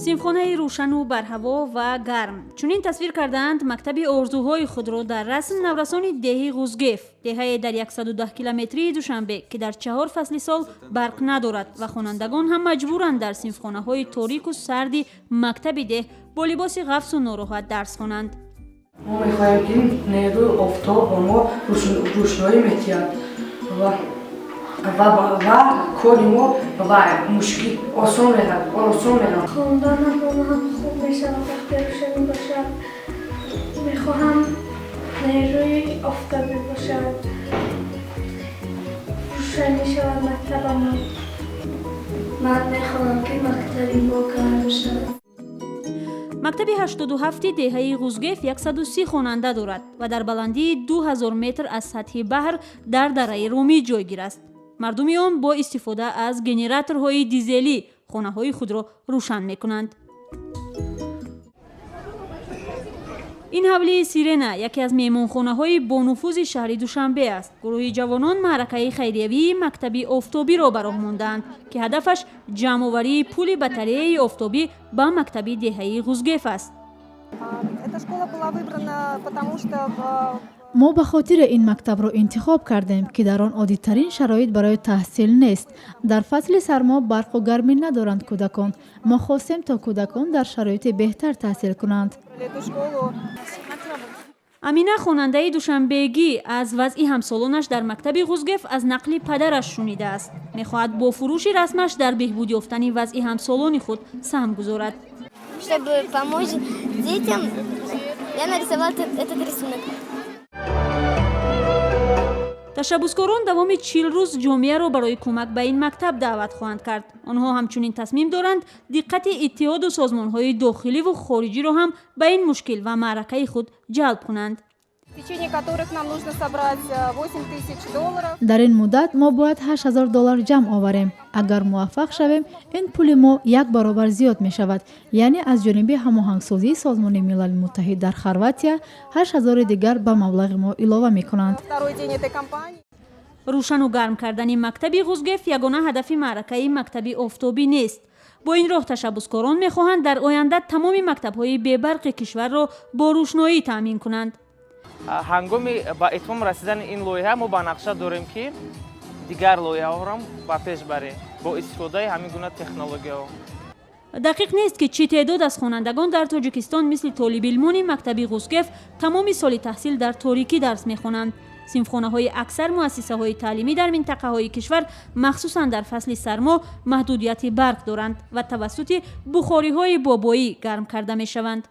Синфхонаи рӯшану барҳаво ва гарм. Чунин тасвир кардаанд мактаби орзуҳои худро дар расм наврасони деҳи Ғузгеф, деҳае дар 110 километрии Душанбе, ки дар 4 фасли сол барқ надорад ва хонандагон ҳам маҷбуранд дар синфхонаҳои торику сарди мактаби деҳ бо либоси ғафсу нороҳат дарс хонанд. Мо мехоҳем, ки нерӯи офтоб ба мо рӯшноӣ медиҳад ва кори мо ва мушкил осон меравад. Хонданам ҳам хуб мешавад, вақте рӯшанӣ бошад. Мехоҳам нерӯи офтобӣ бошад, рӯшанӣ шавад мактабамон. Ман мехоҳам, ки мактаби мо гарм шавад. Мактаби 87-и деҳаи Ғузгеф 130 хонанда дорад ва дар баландии 2000 метр аз сатҳи баҳр дар дараи Румӣ ҷойгир аст. Мардуми он бо истифода аз генераторҳои дизелӣ хонаҳои худро рӯшан мекунанд. Ин ҳавлии Сирена яке аз меҳмонхонаҳои бонуфузи шаҳри Душанбе аст. Гурӯҳи ҷавонон маъракаи хайриявии мактаби офтобиро ба роҳ мондаанд, ки ҳадафаш ҷамъоварии пули батареяи офтобӣ ба мактаби деҳаи Ғузгеф аст. Эта школа была выбрана, потому что Мо ба хотире ин мактабро интихоб кардем, ки дар он оддитарин шароит барои таҳсил нест. Дар фасли сармо барқу гармӣ надоранд кӯдакон. Мо хостем, то кӯдакон дар шароити беҳтар таҳсил кунанд. Эту школу. Амина, хонандаи душанбегӣ, аз вазъи ҳамсолонаш дар мактаби Ғузгеф аз нақли падараш шунидааст. Мехоҳад бо фурӯши расмаш дар беҳбуд ёфтани вазъи ҳамсолони худ саҳм гузорад. Чтобы помочь детям, я нарисовала этот рисунок. Ташаббускорон давоми 40 рӯз ҷомеаро барои кӯмак ба ин мактаб даъват хоҳанд кард. Онҳо ҳамчунин тасмим доранд, диққати иттиҳоду созмонҳои дохиливу хориҷиро ҳам ба ин мушкил ва маъракаи худ ҷалб кунанд. В течение которых нам нужно собрать 8 тысяч долларов. Дар ин муддат мо бояд 8000 доллар ҷамъ оварем. Агар муваффақ шавем, ин пули мо як баробар зиёд мешавад, яъне аз ҷониби ҳамоҳангсозии Созмони Милали Муттаҳид дар Хорватия 8000-и дигар ба маблағи мо илова мекунанд. Второй день этой кампании. Рӯшану гарм кардани мактаби Ғузгеф ягона ҳадафи маъракаи мактаби офтобӣ нест. Бо ин роҳ ташаббускорон мехоҳанд дар оянда тамоми мактабҳои бебарқи кишварро бо рӯшноӣ таъмин кунанд. Ҳангоми ба итмом расидани ин лоиҳа мо ба нақша дорем, ки дигар лоиҳаҳоро ба пеш барем бо истифодаи ҳамин гуна технологияҳо. Дақиқ нест, ки чӣ теъдод аз хонандагон дар Тоҷикистон мисли толибилмони мактаби Ғузгеф тамоми соли таҳсил дар торикӣ дарс мехонанд. Синфхонаҳои аксар муассисаҳои таълимӣ дар минтақаҳои кишвар, махсусан дар фасли сармо, маҳдудияти барқ доранд ва тавассути бухориҳои бобоӣ гарм карда мешаванд.